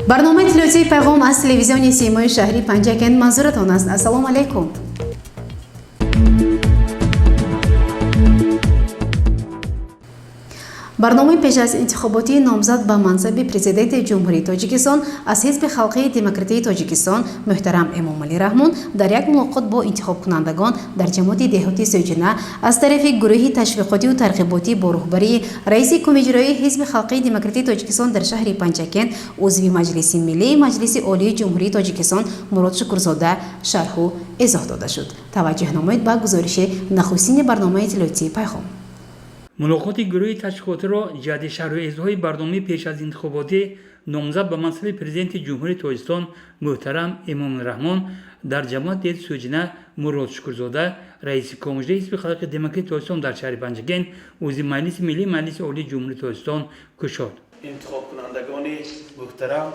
Барномаи иттилоотии «Пайғом» аз телевизиони Симои шаҳри Панҷакент манзуратон аст. Ассалому алайкум. Барномаи пеш аз интихоботии номзад ба мансаби президенти Ҷумҳурии Тоҷикистон аз Ҳизби халқии демократии Тоҷикистон муҳтарам Эмомалӣ Раҳмон дар як мулоқот бо интихобкунандагон дар ҷамоати деҳоти Сӯҷина аз тарафи гурӯҳи ташвиқотию тарғиботӣ бо роҳбарии раиси Кумиҷроии Ҳизби халқии демократии Тоҷикистон дар шаҳри Панҷакент, узви Маҷлиси Миллии Маҷлиси Олии Ҷумҳурии Тоҷикистон Мурод Шукурзода шарҳу изоҳ дода шуд. Таваҷҷӯҳ намоед ба гузориши нахустини барномаи иттилоотии «Пайғом». Мулоқоти гурӯҳи ташвиқотиро ҷиҳати шарҳу изоҳи барномаи пеш аз интихоботӣ номзад ба мансаби президенти Ҷумҳурии Тоҷикистон муҳтарам Эмомалӣ Раҳмон дар ҷамоати деҳоти Сӯҷина Мурод Шукурзода, раиси Кумиҷраи Ҳизби халқи демократии Тоҷикистон дар шаҳри Панҷакент, узви Маҷлиси Миллии Маҷлиси Олии Ҷумҳурии Тоҷикистон кушод. Интихобкунандагони муҳтарам,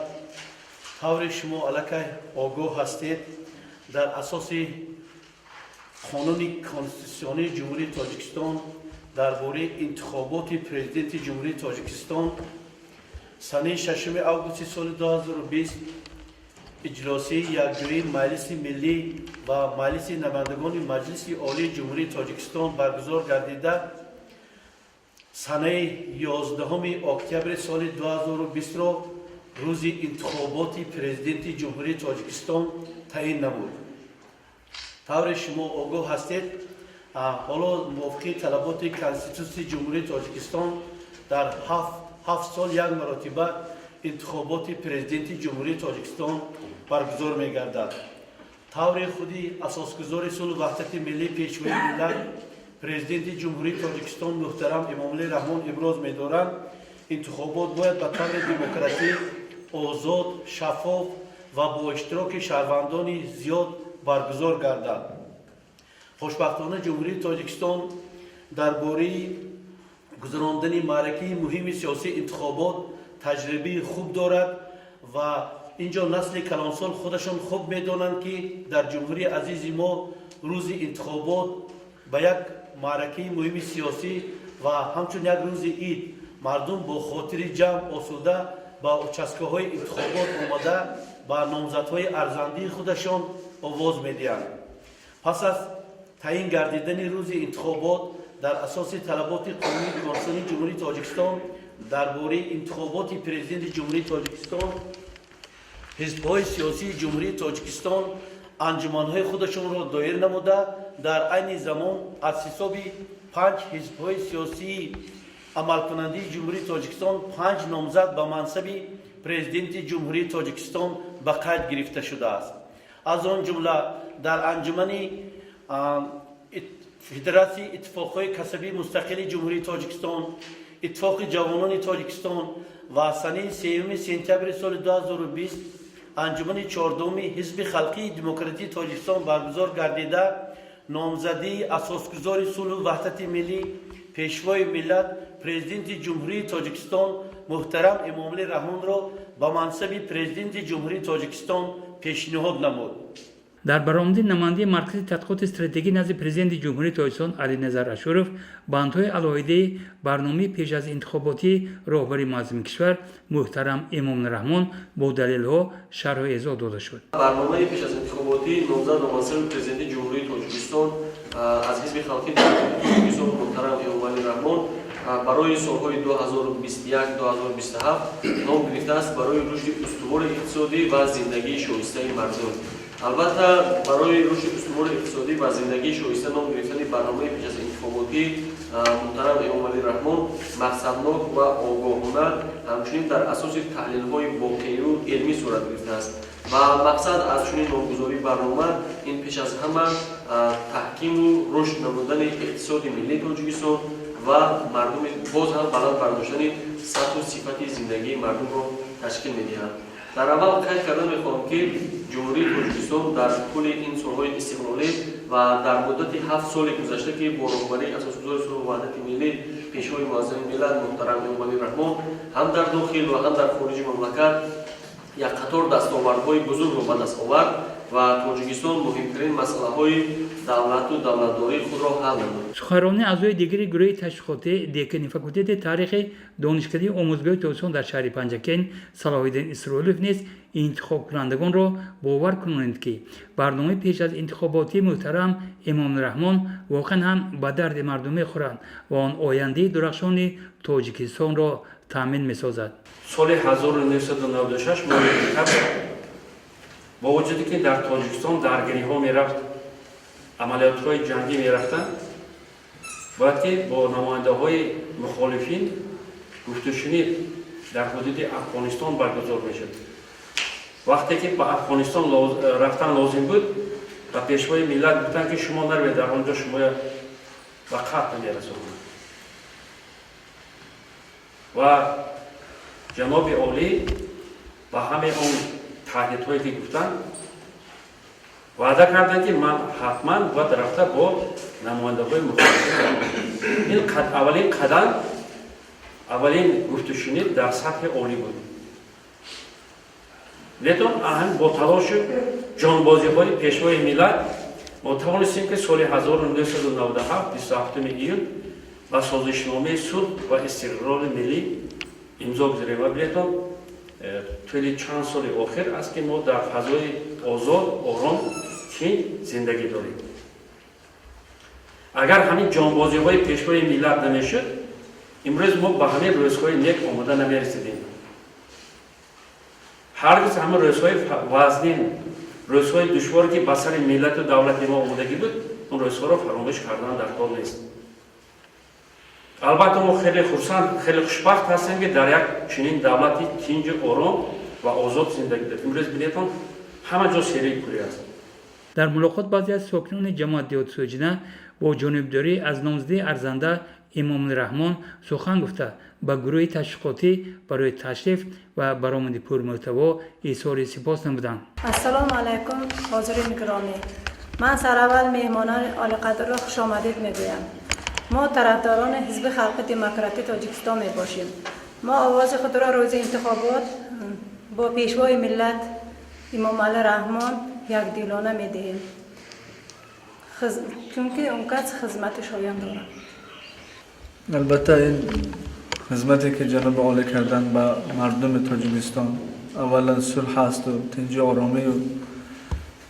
тавре шумо аллакай огоҳ ҳастед, дар асоси қонуни конститутсионии Ҷумҳурии Тоҷикистон дар бораи интихоботи президенти Ҷумҳурии Тоҷикистон санаи 6 августи соли 2020 иҷлосияи якҷояи Маҷлиси Миллӣ ва Маҷлиси намояндагони Маҷлиси Олии Ҷумҳурии Тоҷикистон баргузор гардида, санаи 11 октябри соли 2020-ро рӯзи интихоботи президенти Ҷумҳурии Тоҷикистон таъин намуд. Тавре шумо огоҳ ҳастед, ҳоло мувофиқи талаботи Конститутсияи Ҷумҳурии Тоҷикистон дар 7 сол як маротиба интихоботи президенти Ҷумҳурии Тоҷикистон баргузор мегардад. Тавре худи асосгузори сулҳу ваҳдати миллӣ, Пешвои миллат, Президенти Ҷумҳурии Тоҷикистон муҳтарам Эмомалӣ Раҳмон иброз медоранд, интихобот бояд ба таври демократӣ, озод, шаффоф ва бо иштироки шаҳрвандони зиёд баргузор гардад. Хушбахтона, Ҷумҳурии Тоҷикистон дар бораи гузарондани маъракаи муҳими сиёсии интихобот таҷрибаи хуб дорад ва инҷо насли калонсол худашон хуб медонанд, ки дар ҷумҳурии азизи мо рӯзи интихобот ба як маъракаи муҳими сиёсӣ ва ҳамчун як рӯзи ид мардум бо хотири ҷамъ, осуда ба участкаҳои интихобот омада, ба номзадҳои арзандии худашон овоз медиҳанд. Пас аз таъин гардидани рӯзи интихобот дар асоси талаботи қонуни конститутсионии Ҷумҳурии Тоҷикистон дар бораи интихоботи президенти Ҷумҳурии Тоҷикистон, ҳизбҳои сиёсии Ҷумҳурии Тоҷикистон анҷуманҳои худашонро доир намуда, дар айни замон аз ҳисоби панҷ ҳизбҳои сиёсии амалкунандаи Ҷумҳурии Тоҷикистон панҷ номзад ба мансаби президенти Ҷумҳурии Тоҷикистон ба қайд гирифта шудааст. Аз он ҷумла дар анҷумани Федератсияи иттифоқҳои касабии мустақили Ҷумҳурии Тоҷикистон, Иттифоқи ҷавонони Тоҷикистон ва санаи 3 сентябри соли 2020 анҷумани 14-уми Ҳизби халқии демократии Тоҷикистон баргузор гардида, номзадии асосгузори сулҳу ваҳдати миллӣ, Пешвои миллат, Президенти Ҷумҳурии Тоҷикистон муҳтарам Эмомалӣ Раҳмонро ба мансаби президенти Ҷумҳурии Тоҷикистон пешниҳод намуд. Дар баромади намояндаи Маркази тадқиқоти стратегӣ назди Президенти Ҷумҳурии Тоҷикистон Алиназар Ашуров бандҳои алоҳидаи барномаи пеш аз интихоботии роҳбари муаззами кишвар муҳтарам Эмомалӣ Раҳмон бо далелҳо шарҳу эзоҳ дода шуд. Барномаи пеш аз интихоботии номзад ба мансаби президенти Ҷумҳурии Тоҷикистон аз Ҳизби халқии Тоҷикистон муҳтарам Эмомалӣ Раҳмон барои солҳои 2021-2027 ном гирифтааст «Барои рушди устувори иқтисодӣ ва зиндагии шоистаи мардум». Албатта, барои рушди устувори иқтисодӣ ва зиндагии шоиста ном гирифтани барномаи пеш аз интихоботӣ муҳтарам Эмомалӣ Раҳмон мақсаднок ва огоҳона, ҳамчунин дар асоси таҳлилҳои воқеию илмӣ сурат гирифтааст ва мақсад аз чунин номгузории барнома ин пеш аз ҳама таҳкиму рушд намудани иқтисоди миллии Тоҷикистон ва мардуми боз ҳам баланд бардоштани сатҳу сифати зиндагии мардумро ташкил медиҳад. Дар аввал қайд карда мехоҳам, ки Ҷумҳурии Тоҷикистон дар тӯли ин солҳои истиқлолӣ Ва дар муддати 7 соли гузашта, ки бо роҳбарии Асосгузори сулҳу ваҳдати миллӣ, Пешвои муаззами миллат муҳтарам Эмомалӣ Раҳмон, ҳам дар дохил ва ҳам дар хориҷи мамлакат як қатор дастовардҳои бузургро ба даст овард ва Тоҷикистон муҳимтарин масъалаҳои давлату давлатдории худро ҳал намуд. Суханронии аъзои дигари гурӯҳи ташвиқотӣ, декани факултети таърихи Донишкадаи омӯзгории Тоҷикистон дар шаҳри Панҷакент Салоҳиддин Исроилов низ интихобкунандагонро бовар кунонид, ки барномаи пеш аз интихоботии муҳтарам Эмомалӣ Раҳмон воқеан ҳам ба дарди мардум мехӯрад ва он ояндаи дурахшони Тоҷикистонро таъмин месозад. Соли 1996 моҳи декабр, бо вуҷуде ки дар Тоҷикистон даргириҳо мерафт, амалиётҳои ҷангӣ мерафтанд, бояд ки бо намояндаҳои мухолифин гуфтушунид дар ҳудуди Афғонистон баргузор мешуд. Вақте ки ба Афғонистон рафтан лозим буд, ба Пешвои миллат гуфтанд, ки шумо наравед, дар он ҷо шумоя ба қатл мерасонанд. Ва ҷаноби олӣ ба ҳамаи он таҳдидҳое ки гуфтанд, ваъда карданд, ки ман ҳатман бояд рафта бо намояндаҳои мухолифин. Ин аввалин қадам, аввалин гуфтушунид дар сатҳи олӣ буд. Лекин ҳам бо талошу ҷонбозиҳои Пешвои миллат мо тавонистем, ки соли 1997 27 июн ба созишномаи сулҳ ва истиқлоли миллӣ имзо гузорем. Ва билетон, тӯли чанд соли охир аст, ки мо дар фазои озод, ором, тинҷ зиндагӣ дорем. Агар ҳамин ҷонбозиҳои Пешвои миллат намешуд, имрӯз мо ба ҳамин рӯзҳои нек омода намерасидем ҳаргиз. Ҳамин рӯзҳои вазнин, рӯзҳои душворе, ки ба сари миллату давлати мо омодагӣ буд, он рӯзҳоро фаромӯш кардан дар кор нест. Албатта, мо хеле хурсанд, хеле хушбахт ҳастем, ки дар як чунин давлати тинҷу ором ва озод зиндагӣ дорем. Имрӯз бинетон, ҳама ҷо серии пулӣ аст. Дар мулоқот баъзе аз сокинони ҷамоат деҳоти Сӯҷина бо ҷонибдорӣ аз номзадии арзанда Эмомалӣ Раҳмон сухан гуфта, ба гурӯҳи ташвиқотӣ барои ташриф ва баромади пурмуҳтаво изҳори сипос намуданд. Ассалому алайкум, ҳозирини гиромӣ! Ман сараввал меҳмонони олиқадрро хушомадед мегӯям. Мо тарафдорони Ҳизби халқи демократии Тоҷикистон мебошем. Мо овози худро рӯзи интихобот бо Пешвои миллат Эмомалӣ Раҳмон якдилона медиҳем, чунки он кас хизмати шоён дорад. Албатта, ин хизмате ки ҷаноби олӣ кардан ба мардуми Тоҷикистон, аввалан сулҳ ҳасту тинҷи оромию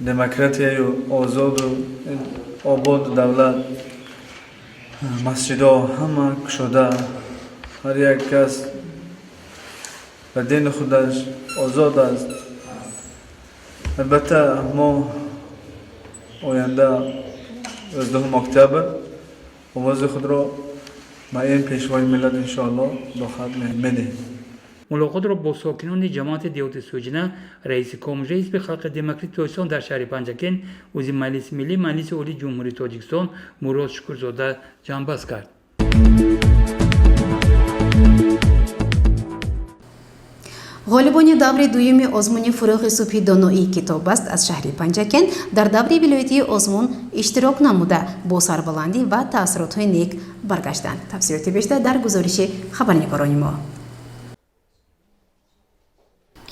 демократияю озоду ободу давлат, масҷидҳо ҳама кушода, ҳар як кас ба дини худаш озод аст. Албатта, мо оянда 11 октябр овози худро ба ин Пешвои миллат, иншоалло, дохат медиҳем. Мулоқотро бо сокинони ҷамоати деҳоти Сӯҷина раиси Кумитаи ҳизби халқи демократии Тоҷикистон дар шаҳри Панҷакент, узви Маҷлиси миллӣ Маҷлиси Олии Ҷумҳурии Тоҷикистон Мурод Шукурзода ҷамъбаст кард. Ғолибони даври дуюми озмуни «Фурӯғи субҳи доноии китоб аст» аз шаҳри Панҷакент дар даври вилоятии озмун иштирок намуда, бо сарбаландӣ ва таассуротҳои нек баргаштанд. Тафсилоти бештар дар гузориши хабарнигорони мо.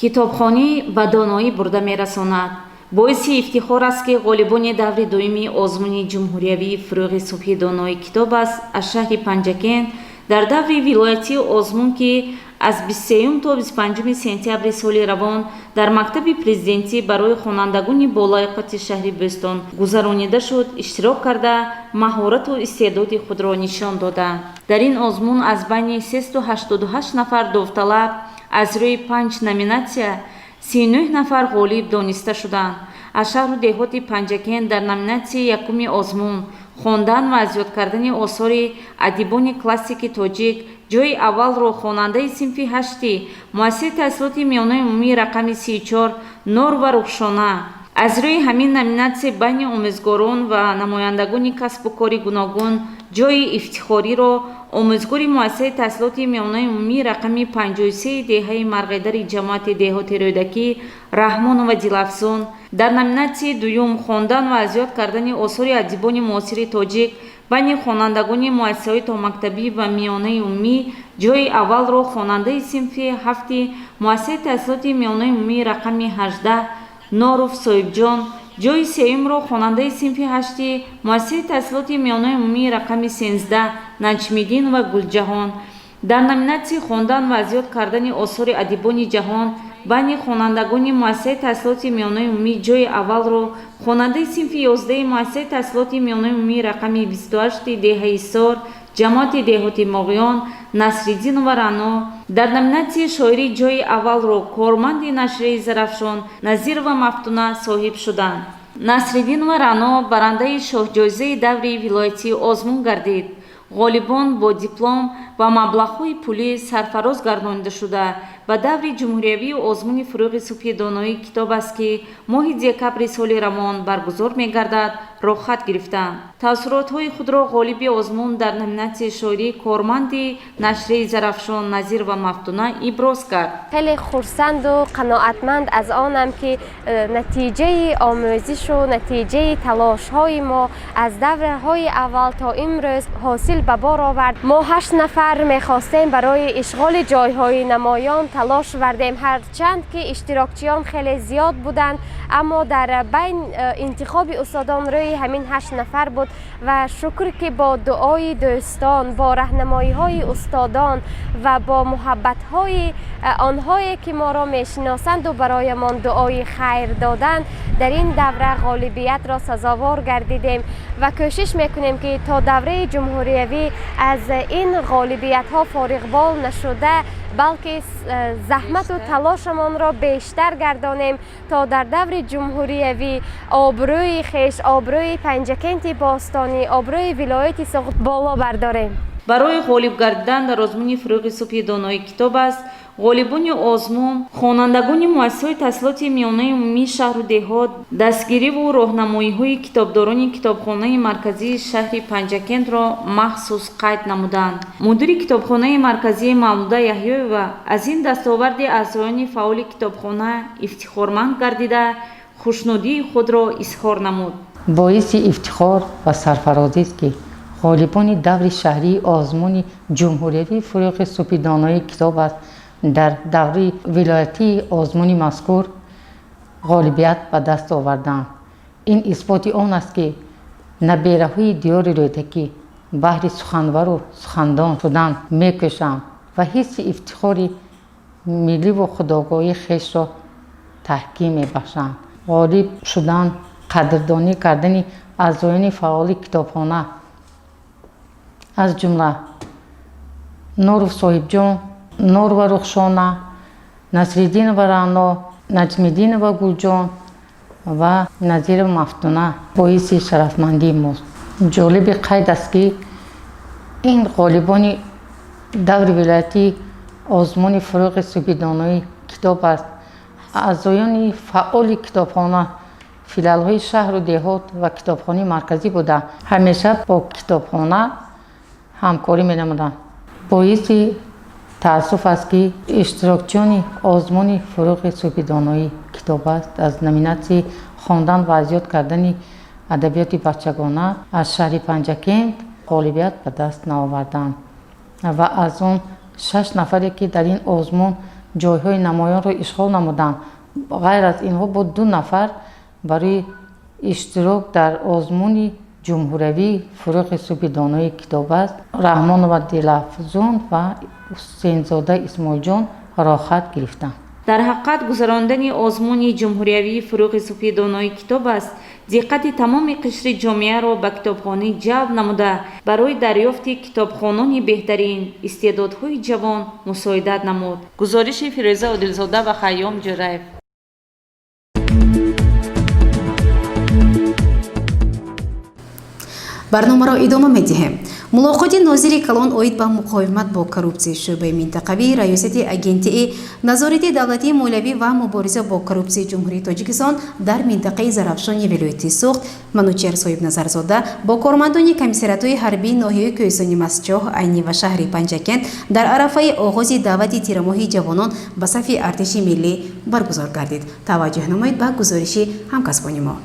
Китобхонӣ ба доноӣ бурда мерасонад. Боиси ифтихор аст, ки ғолибони даври дуюми озмуни ҷумҳуриявии «Фурӯғи субҳи донои китоб аст» аз шаҳри Панҷакент дар даври вилоятии озмун, ки аз 23 то 25 сентябри соли равон дар мактаби президентӣ барои хонандагони болаёқати шаҳри Бӯстон гузаронида шуд, иштирок карда, маҳорату истеъдоди худро нишон доданд. Дар ин озмун аз байни 388 нафар довталаб аз рӯи панҷ номинатсия 39 нафар ғолиб дониста шуданд. Аз шаҳру деҳоти Панҷакент дар номинатсияи якуми озмун, хондан ва аз ёд кардани осори адибони классики тоҷик, ҷойи аввалро хонандаи синфи ҳашти муассисаи таҳсилоти миёнаи умумии рақами 34 Норова Рухшона, аз рӯи ҳамин номинатсия байни омӯзгорон ва намояндагони касбу кори гуногун Ҷойи ифтихориро омӯзгори муассисаи таҳсилоти миёнаи умумӣ рақами 53 деҳаи Марғедари ҷамоати деҳоти Рӯдакӣ Раҳмонова Дилафзун, дар номинатсияи дуюм «Хондан ва аз ёд кардани осори адибони муосири тоҷик» байни хонандагони муассисаҳои томактабӣ ва миёнаи умумӣ ҷойи аввалро хонандаи синфи ҳафти муассисаи таҳсилоти миёнаи умумӣ рақами 18 Норов Соҳибҷон, ҷойи сеюмро хонандаи синфи ҳашти муассисаи таҳсилоти миёнаи умумӣ рақами 13 Наҷмиддинова Гулҷаҳон, дар номинатсияи «Хондан ва аз ёд кардани осори адибони ҷаҳон» байни хонандагони муассисаи таҳсилоти миёнаи умумӣ ҷойи аввалро хонандаи синфи 11-и муассисаи таҳсилоти миёнаи умумӣ рақами 28-и деҳаи Ҳисор ҷамоати деҳоти Моғиён Насриддинова Рано, дар номинатсияи шоирӣ ҷойи аввалро корманди нашрияи Зарафшон Назирова Мафтуна соҳиб шуданд. Насриддинова Рано барандаи шоҳҷоизаи даври вилоятии озмун гардид. Ғолибон бо диплом ва маблағҳои пулӣ сарфароз гардонида шуда, ба даври ҷумҳуриявии озмуни «Фурӯғи субҳи доноии китоб аст», ки моҳи декабри соли равон баргузор мегардад, роҳхат гирифтанд. Таассуротҳои худро ғолиби озмун дар номинатсияи шоирӣ, корманди нашрияи Зарафшон Назирова Мафтуна иброз кард. Хеле хурсанду қаноатманд аз онам, ки натиҷаи омӯзишу натиҷаи талошҳои мо аз давраҳои аввал то имрӯз ҳосил ба бор овард. Мо ҳашт нафар мехостем барои ишғоли ҷойҳои намоён талош вардем. Ҳарчанд ки иштирокчиён хеле зиёд буданд, аммо дар байн интихоби устодон рӯи ҳамин ҳашт нафар буд. Ва шукр, ки бо дуои дӯстон, бо раҳнамоиҳои устодон ва бо муҳаббатҳои онҳое, ки моро мешиносанду бароямон дуои хайр доданд, дар ин давра ғолибиятро сазовор гардидем ва кӯшиш мекунем, ки то давраи ҷумҳуриявӣ аз ин ғолибиятҳо фориғбол нашуда, балки заҳмату талошамонро бештар гардонем, то дар даври ҷумҳуриявӣ обрӯи хеш, обрӯи Панҷакенти бостонӣ, обрӯи вилояти Суғд боло бардорем. Барои ғолиб гардидан дар озмуни «Фурӯғи субҳи донои китоб аст», ғолибони озмун, хонандагони муассисаҳои таҳсилоти миёнаи умумии шаҳру деҳот, дастгириву роҳнамоиҳои китобдорони китобхонаи марказии шаҳри Панҷакентро махсус қайд намуданд. Мудири китобхонаи марказии Мавлуда Яҳёева аз ин дастоварди аъзоёни фаъоли китобхона ифтихорманд гардида, хушнудии худро изҳор намуд. Боиси ифтихор ва сарфарозист, ки ғолибони даври шаҳрии озмуни ҷумҳуриявии «Фурӯғи субҳи донои китоб аст» дар даври вилоятии озмуни мазкур ғолибият ба даст оварданд. Ин исботи он аст, ки набераҳои диёри Рӯдакӣ баҳри суханвару сухандон шудан мекӯшанд ва ҳисси ифтихори милливу худогоҳии хешро таҳким мебахшанд. Ғолиб шудан, қадрдонӣ кардани аъзоёни фаъоли китобхона, аз ҷумла Нуров Соҳибҷон, Нурова Рухшона, Насриддинова Рано, Наҷмиддинова Гулҷон ва Назирова Мафтуна, боиси шарафмандии мост. Ҷолиби қайд аст, ки ин ғолибони даври вилоятии озмуни «Фурӯғи субҳи донои китоб аст» аъзоёни фаъоли китобхона, филиалҳои шаҳру деҳот ва китобхонаи марказӣ буда, ҳамеша бо китобхона ҳамкорӣ менамуданд. Боиси таассуф аст, ки иштирокчиёни озмуни «Фурӯғи субҳи донои китоб аст» аз номинатсияи «Хондан ва аз ёд кардани адабиёти бачагона» аз шаҳри Панҷакент ғолибият ба даст наоварданд ва аз он шаш нафаре, ки дар ин озмун ҷойҳои намоёнро ишғол намуданд, ғайр аз инҳо бо ду нафар барои иштирок дар озмуни ҷумҳуриявии «Фурӯғи субҳи донои китоб аст» Раҳмонова Дилафзун ва Ҳусейнзода Исмоилҷон роҳхат гирифтанд. Дар ҳақиқат, гузарондани озмуни ҷумҳуриявии «Фурӯғи субҳи донои китоб аст» диққати тамоми қишри ҷомеаро ба китобхонӣ ҷалб намуда, барои дарёфти китобхонони беҳтарин, истеъдодҳои ҷавон мусоидат намуд. Гузориши Фирӯза Одилзода ва Хайём Ҷӯраев. Барномаро идома медиҳем. Мулоқоти нозири калон оид ба муқовимат бо коррупсия шӯъбаи минтақавии Раёсати Агентии назорати давлатии молиявӣ ва мубориза бо коррупсияи Ҷумҳурии Тоҷикистон дар минтақаи Зарафшони вилояти Суғд Манучеҳр Соҳибназарзода бо кормандони комиссариатҳои ҳарбии ноҳияи Кӯҳистони Мастчоҳ, Айнӣ ва шаҳри Панҷакент дар арафаи оғози даъвати тирамоҳи ҷавонон ба сафи артиши миллӣ баргузор гардид. Таваҷҷӯҳ намоед ба гузориши ҳамкасбони мо.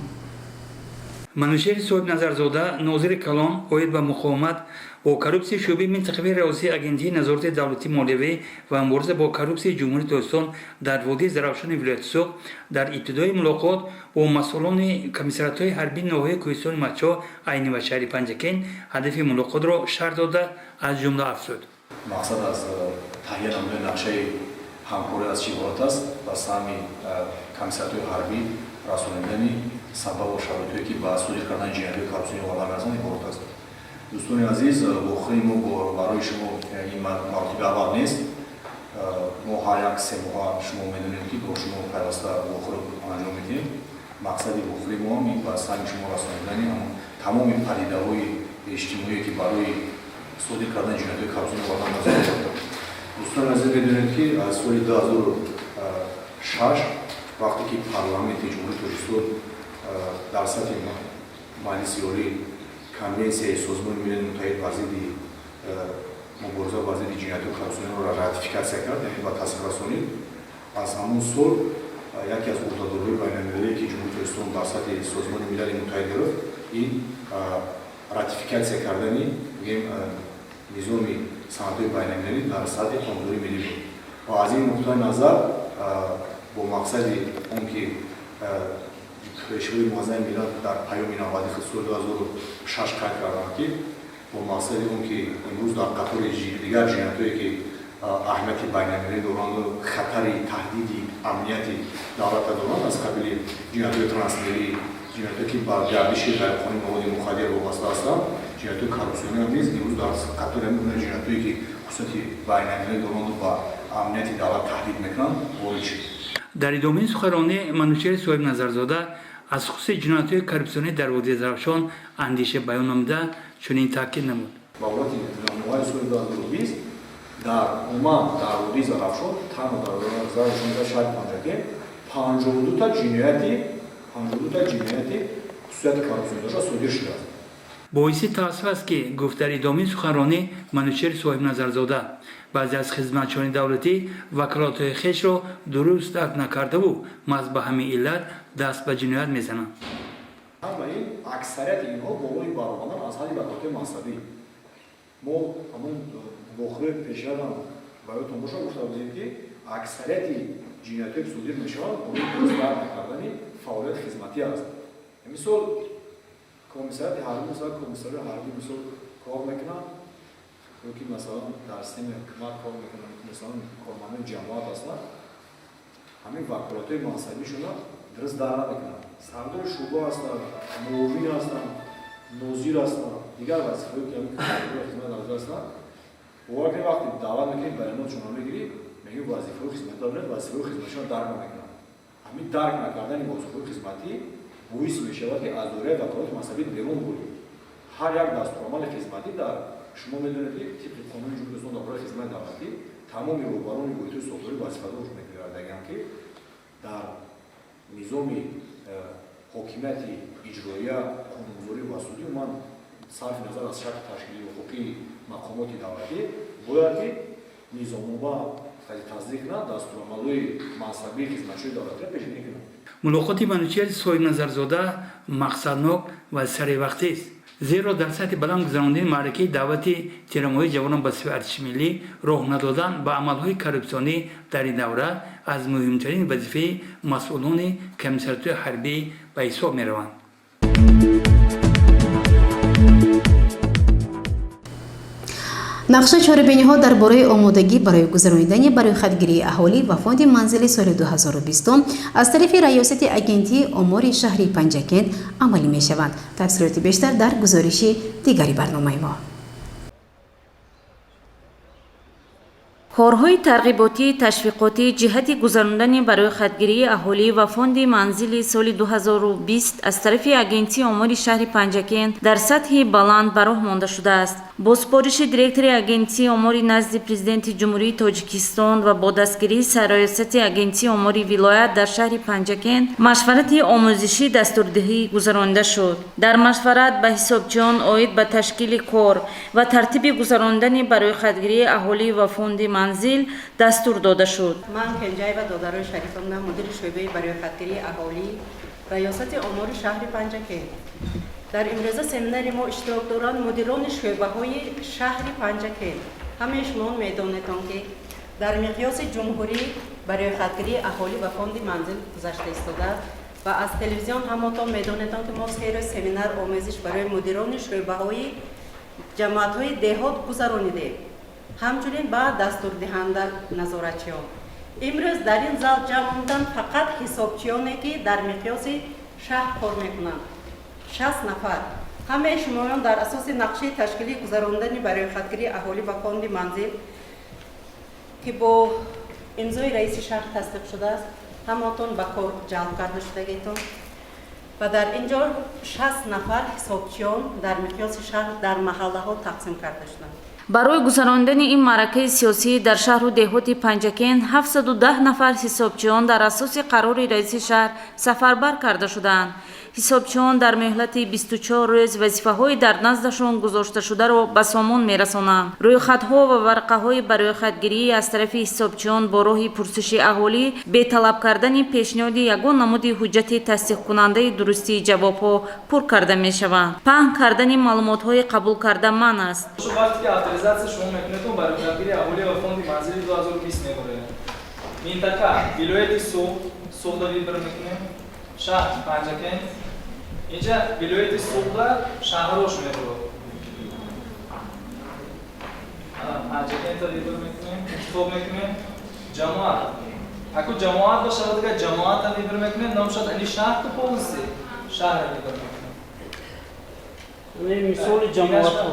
Манучеҳри Соҳибназарзода, нозири калон оид ба муқовимат бо коррупсияи шӯъбаи минтақавии Раёсати Агентии назорати давлатии молиявӣ ва мубориза бо коррупсияи Ҷумҳурии Тоҷикистон дар водии Зарафшони вилояти Суғд дар ибтидои мулоқот бо масъулони комиссариатҳои ҳарбии ноҳияи Кӯҳистони Мастчоҳ, Айнӣ ва шаҳри Панҷакент ҳадафи мулоқотро шарҳ дода, аз ҷумла афзуд: Мақсад аз таҳия намудани нақшаи ҳамкорӣ аз чӣ иборат аст? Ба саҳми комиссариатҳои ҳарбӣ расонидани сабабу шароитҳое, ки ба содир кардани ҷиноятҳои коррупсионӣ оварда мерасанд, иборат аст. Дӯстони азиз, вохӯрии мо барои шумо ин маротиби аввал нест. Мо ҳар як 3 моҳа, шумо медонед, ки бо шумо пайваста вохӯрӣ анҷом медиҳем. Мақсади вохӯрии мо ҳам ин ба саҳми шумо расонидани тамоми падидаҳои иҷтимоие, ки барои содир кардани ҷиноятҳои коррупсионӣ оварда мерасанд. Дӯстони азиз, медонед, ки аз соли 2006, вақте ки Парламенти Ҷумҳурии Тоҷикистон дар сатҳи Маҷлиси Олӣ Конвенсияи Созмони Милали Муттаҳид бар зидди мубориза бар зидди ҷиноятҳои коррупсиониро ратификатсия кард, яъне ба тасдиқ расонид, аз ҳамон сол яке аз ӯҳдадориҳои байналмилалие, ки Ҷумҳурии Тоҷикистон дар сатҳи Созмони Милали Муттаҳид гирифт, ин ратификатсия кардани, бигем, низоми санадҳои байналмилалӣ дар сатҳи қонунгузории миллӣ буд. Ва аз ин нуқтаи назар, бо мақсади он ки Пешвои Муаззами миллат дар паёми навбатии худ соли 2006 қайд карданд, ки бо мақсади он ки имрӯз дар қатори дигар ҷиноятҳое, ки аҳамияти байналмилалӣ доранду хатари таҳдиди амнияти давлата доранд, аз қабили ҷиноятҳои трансмиллӣ, ҷиноятҳое, ки ба гардиши ғайриқонунии маводи мухаддир вобаста ҳастанд, ҷиноятҳои коррупсионӣ низ имрӯз дар қатори ҳамин гуна ҷиноятҳое, ки хусусияти байналмилалӣ доранду ба амнияти давлат таҳдид мекунанд, ворид шуд. Дар идомаи суханронӣ Манучеҳри Соҳибназарзода аз хусуси ҷиноятҳои коррупсионӣ дар водии Зарафшон андеша баён намуда, чунин таъкид намуд: Ба ҳолати январи соли 2020 дар умуман дар водии Зарафшон, танҳо дар Зарафшон, шаҳри Панҷакент 52 та ҷинояти хусусияти коррупсионӣ дошта содир шудааст. Боиси таассуф аст, ки, гуфт дар идомаи суханронӣ Манучеҳри Соҳибназарзода, баъзе аз хизматчиёни давлатӣ ваколатҳои хешро дуруст дарк накардаву маҳз ба ҳамин иллат даст ба ҷиноят мезананд. Ҳама ин, аксарияти инҳо болои баромадан аз ҳадди ваколатҳои мансабӣ. Мо ҳамон вохӯрии пешарам ба ёдтон боша, гуфта будем, ки аксарияти ҷиноятҳое, ки содир мешаванд, болои дуруст дарк накардани фаъолияти хизматӣ аст. Мисол, комиссариати ҳарбӣ, масалан, комиссари ҳарбӣ, мисол, кор мекунанд ё ки, масалан, дар системаи ҳукумат кор мекунанд, масалан, кормандони ҷамоат ҳастанд, ҳамин ваколатҳои мансабишона дуруст дарк намекунанд. Сардори шӯъба ҳастанд, муовин ҳастанд, нозир ҳастанд, дигар вазифаҳое, ки ҳамин хизмат дар ҳастанд. Бовар кунед, вақте даъват мекунед, баёнотшонро мегирӣ, мегӯи вазифаҳои хизматӣ доред, вазифаҳои хизматишонро дарк намекунанд. Ҳамин дарк накардани вазифаҳои хизматӣ боис мешавад, ки аз доираи ваколати мансабӣ берун бурӣ. Ҳар як дастурамали хизматӣ дар, шумо медонед, ки тибқи Қонуни Ҷумҳурии Тоҷикистон дар бораи хизмати давлатӣ тамоми роҳбарони воҳидҳои сохторӣ вазифадор мегардагианд, ки дар низоми ҳокимияти иҷроия, қонунгузорӣ ва судӣ, умуман сарфи назар аз шакли ташкилии ҳуқуқии мақомоти давлатӣ, бояд ки низомнома тасдиқ кунанд, дастурамалҳои мансабии хизматчиёни давлатиро пешбинӣ кунанд. Мулоқоти Манучеҳри Соҳибназарзода мақсаднок ва саривақтист, зеро дар сатҳи баланд гузарондани маъракаи даъвати тирамоҳии ҷавонон ба сафи артиши миллӣ, роҳ надодан ба амалҳои коррупсионӣ дар ин давра аз муҳимтарин вазифаи масъулони комиссариатҳои ҳарбӣ ба ҳисоб мераванд. Нақша чорабиниҳо дар бораи омодагӣ барои гузаронидани барӯйхатгирии аҳолӣ ва фонди манзили соли 2020 аз тарафи Раёсати Агентии омори шаҳри Панҷакент амалӣ мешаванд. Тафсилоти бештар дар гузориши дигари барномаи мо. Корҳои тарғиботӣ ташвиқотӣ ҷиҳати гузарондани барои-хатгирии аҳолӣ ва фонди манзили соли 2020 аз тарафи Агентии омори шаҳри Панҷакент дар сатҳи баланд ба роҳ монда шудааст. Бо супориши директори Агентии омори назди Президенти Ҷумҳурии Тоҷикистон ва бо дастгирии Сарраёсати Агентии омори вилоят дар шаҳри Панҷакент машварати омӯзишӣ дастурдиҳӣ гузаронида шуд. Дар машварат ба ҳисобчиён оид ба ташкили кор ва тартиби гузарондани барои-хатгирии аҳолӣ ва фонди манзил дастур дода шуд. Ман Кенҷаева Додарои Шарифовна, мудири шӯъбаи барои-хатгирии аҳолӣ, Раёсати омори шаҳри Панҷакент. Дар имрӯза семинари мо иштирок доранд мудирони шӯъбаҳои шаҳри Панҷакент. Ҳамаи шумо медонедон, ки дар миқёси ҷумҳурӣ барои-хатгирии аҳолӣ ва фонди манзил гузашта истодааст ва аз телевизион ҳамотон медонедон, ки мо 3 рӯз семинар омӯзиш барои мудирони шӯъбаҳои ҷамоатҳои деҳот гузаронидем, ҳамчунин ба дастурдиҳанда назоратчиён. Имрӯз дар ин зал ҷамъ омаданд фақат ҳисобчиёне, ки дар миқёси шаҳр кор мекунанд, 60 нафар. Ҳамаи шумоён дар асоси нақшаи ташкилии гузарондани барои-хатгирии аҳолӣ ва фонди манзил, ки бо имзои раиси шаҳр тасдиқ шудааст, ҳамаатон ба кор ҷалб карда шудагитон ва дар ин ҷо 60 нафар ҳисобчиён дар миқёси шаҳр дар маҳаллаҳо тақсим карда шуданд. Барои гузарондани ин маъракаи сиёсӣ дар шаҳру деҳоти Панҷакент 710 нафар ҳисобчиён дар асоси қарори раиси шаҳр сафарбар карда шудаанд. Ҳисобчиён дар муҳлати 24 рӯз вазифаҳои дар наздашон гузошташударо ба сомон мерасонанд. Рӯйхатҳо ва варақаҳои барои-хатгирӣ аз тарафи ҳисобчиён бо роҳи пурсиши аҳолӣ, бе талаб кардани пешниҳоди ягон намуди ҳуҷҷати тасдиқкунандаи дурустии ҷавобҳо пур карда мешаванд. Паҳн кардани маълумотҳои қабулкарда манъ аст. Вақте ки авторизатсия шумо мекунедон, барои-хатгирии аҳолӣ ва фонди манзили 2020 мебарояд. Минтақа вилояти Суғд, Суғда выбор мекунем, шаҳр Панҷакент. Инҷа вилояти Суғда шаҳрош мебурад. Панҷакента выбор мекунем, интихоб мекунем. Ҷамоат, аку ҷамоат бошад, дигар ҷамоата выбор мекунем, номшад ани шаҳр ку полностью шаҳр выбор мекунем. Мисоли ҷамоатҳо.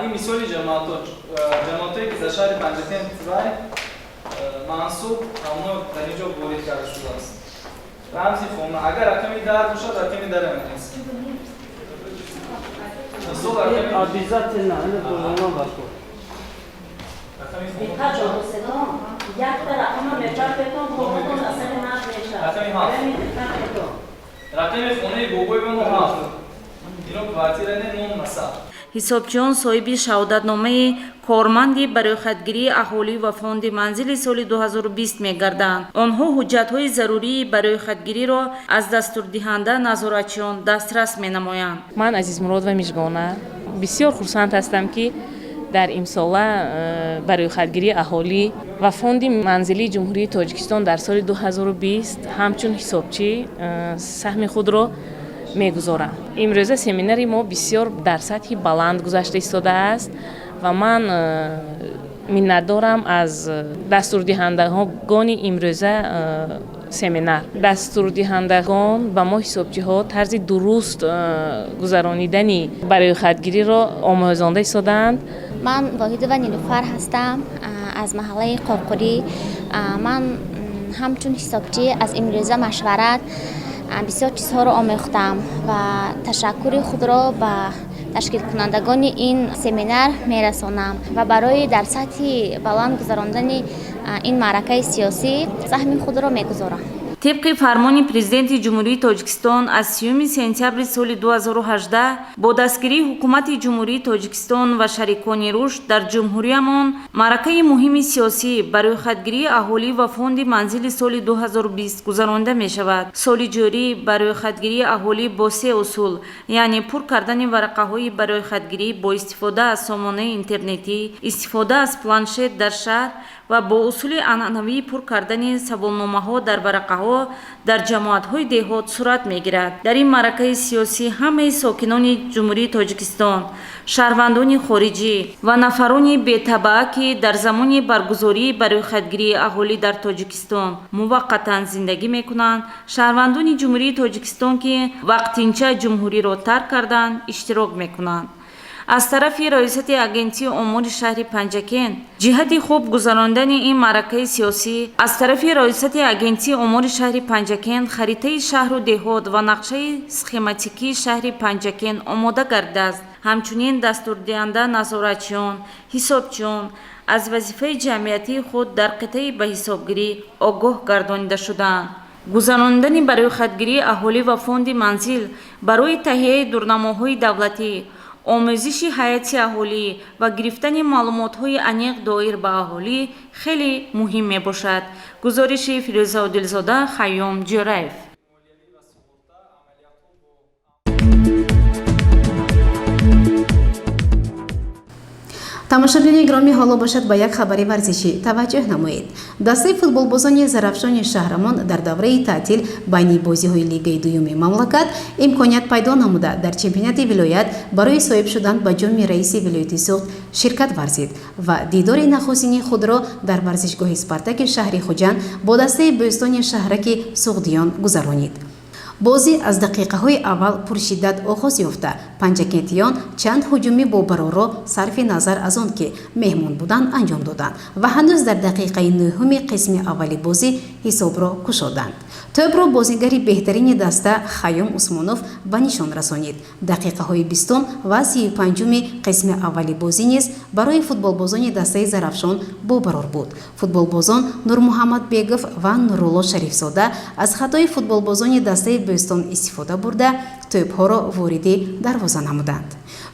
Ин мисоли ҷамоатҳо, ҷамоатҳое ки дар шаҳри Панҷакент вай мансуб, ҳамоно дар ин ҷо ворид карда шудааст. Рамзи хона, агар рақами дар бошад, рақами дара менависем. Мисол рақами Обязательно ина дорона бакор. Рақами Якта рақама мепартетон, хонатон асари нав мешавад. Рақами 7, рақами хонаи бобои ману 7. Ино квартира не, ном насаб. Ҳисобчиён соҳиби шаҳодатномаи корманди барои-хатгирии аҳолӣ ва фонди манзили соли 2020 мегарданд. Онҳо ҳуҷҷатҳои зарурии барои-хатгириро аз дастурдиҳанда назоратчиён дастрас менамоянд. Ман Азизмуродова Мижгона, бисёр хурсанд ҳастам, ки дар имсола барои-хатгирии аҳолӣ ва фонди манзилии Ҷумҳурии Тоҷикистон дар соли 2020 ҳамчун ҳисобчӣ саҳми худро мегузорам. Имрӯза семинари мо бисёр дар сатҳи баланд гузашта истодааст ва ман миннатдорам аз дастурдиҳандагони имрӯза семинар. Дастурдиҳандагон ба мо ҳисобчиҳо тарзи дуруст гузаронидани барои-хатгириро омӯзонда истодаанд. Ман Воҳидова Нилуфар ҳастам аз маҳаллаи Қорқурӣ. Ман ҳамчун ҳисобчӣ аз имрӯза машварат бисёр чизҳоро омӯхтам ва ташаккури худро ба ташкилкунандагони ин семинар мерасонам ва барои дар сатҳи баланд гузарондани ин маъракаи сиёсӣ саҳми худро мегузорам. Тибқи фармони Президенти Ҷумҳурии Тоҷикистон аз 30 сентябри соли 2018, бо дастгирии Ҳукумати Ҷумҳурии Тоҷикистон ва шарикони рушд, дар ҷумҳуриямон маъракаи муҳими сиёсӣ барои хатгирии аҳолӣ ва фонди манзили соли 2020 гузаронида мешавад. Соли ҷорӣ барои хатгирии аҳолӣ бо се усул, яъне пур кардани варақаҳои барои хатгирӣ бо истифода аз сомонаи интернетӣ, истифода аз планшет дар шаҳр ва бо усули анъанавии пур кардани саволномаҳо дар варақаҳо дар ҷамоатҳои деҳот сурат мегирад. Дар ин маъракаи сиёсӣ ҳамаи сокинони Ҷумҳурии Тоҷикистон, шаҳрвандони хориҷӣ ва нафарони бетабаа, ки дар замони баргузории барои хатгирии аҳолӣ дар Тоҷикистон муваққатан зиндагӣ мекунанд, шаҳрвандони Ҷумҳурии Тоҷикистон, ки вақтинча ҷумҳуриро тарк карданд, иштирок мекунанд. Аз тарафи раёсати агентии омори шаҳри Панҷакент ҷиҳати хуб гузарондани ин маъракаи сиёсӣ аз тарафи раёсати агентии омори шаҳри Панҷакент харитаи шаҳру деҳот ва нақшаи схематикии шаҳри Панҷакент омода гардидааст. Ҳамчунин дастурдиҳанда назоратчиён, ҳисобчиён аз вазифаи ҷамъиятии худ дар қитъаи ба ҳисобгирӣ огоҳ гардонида шудаанд. Гузарондани барӯйхатгирии аҳолӣ ва фонди манзил барои таҳияи дурнамоҳои давлатӣ, омӯзиши ҳайати аҳолӣ ва гирифтани маълумотҳои аниқ доир ба аҳолӣ хеле муҳим мебошад. Гузориши Фирӯза Одилзода, Хайём Ҷӯраев. Тамошобинони гиромӣ, ҳоло бошад ба як хабари варзишӣ таваҷҷӯҳ намоед. Дастаи футболбозони Зарафшони шаҳрамон дар давраи таътил байни бозиҳои лигаи дуюми мамлакат имконият пайдо намуда дар чемпионати вилоят барои соҳиб шудан ба ҷоми раиси вилояти Суғд ширкат варзид ва дидори нахустини худро дар варзишгоҳи Спартаки шаҳри Хуҷанд бо дастаи Бӯстони шаҳраки Суғдиён гузаронид. Бозӣ аз дақиқаҳои аввал пуршиддат оғоз ёфта, панҷакентиён чанд ҳуҷуми бобарорро сарфи назар аз он ки меҳмон буданд анҷом доданд ва ҳанӯз дар дақиқаи нӯҳуми қисми аввали бозӣ ҳисобро кушоданд. Тӯбро бозигари беҳтарини даста Хайём Усмонов ба нишон расонид. Дақиқаҳои бистум ва 35-уми қисми аввали бозӣ низ барои футболбозони дастаи Зарафшон бобарор буд. Футболбозон Нурмуҳаммад Бегов ва Нурулло Шарифзода аз хатои футболбозони дастаи Бӯстон истифода бурда тӯбҳоро вориди дарвоза намуданд.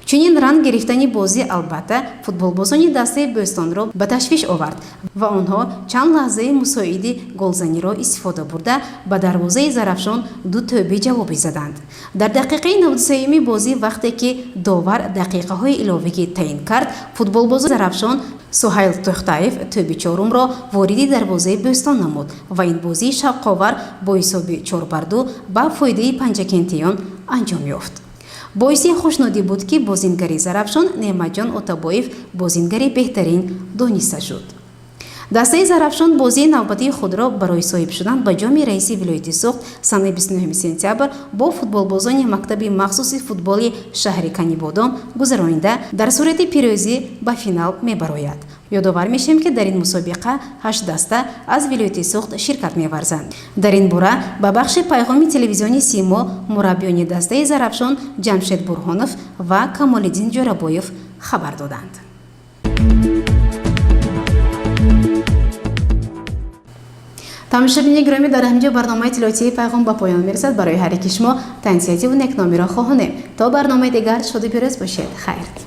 Чунин ранг гирифтани бозӣ албатта футболбозони дастаи Бӯстонро ба ташвиш овард ва онҳо чанд лаҳзаи мусоиди голзаниро истифода бурда ба дарвозаи Зарафшон ду тӯби ҷавобӣ заданд. Дар дақиқаи 93-юми бозӣ, вақте ки довар дақиқаҳои иловагӣ таъин кард, футболбози Зарафшон Суҳайл Тӯхтаев тӯби чорумро вориди дарвозаи Бӯстон намуд ва ин бозии шавқовар бо ҳисоби 4-2 ба фоидаи панҷакентиён анҷом ёфт. Боиси хушнудӣ буд, ки бозингари Зарафшон Неъматҷон Отабоев бозингари беҳтарин дониста шуд. Дастаи Зарафшон бозии навбатии худро барои соҳиб шудан ба ҷоми раиси вилояти Суғд санаи 29 сентябр бо футболбозони мактаби махсуси футболи шаҳри Канибодом гузаронида дар сурати пирӯзӣ ба финал мебарояд. Ёдовар мешавем, ки дар ин мусобиқа ҳашт даста аз вилояти Суғд ширкат меварзанд. Дар ин бора ба бахши пайғоми телевизиони Симо мураббиёни дастаи Зарафшон Ҷамшед Бурҳонов ва Камолиддин Ҷӯрабоев хабар доданд. Тамошобини гиромӣ, дар ҳаминҷо барномаи иттилоотии пайғом ба поён мерасад. Барои ҳар яки шумо тансиятиву некномиро хоҳонем. То барномаи дигар шоду пирӯз бошед. Хайр.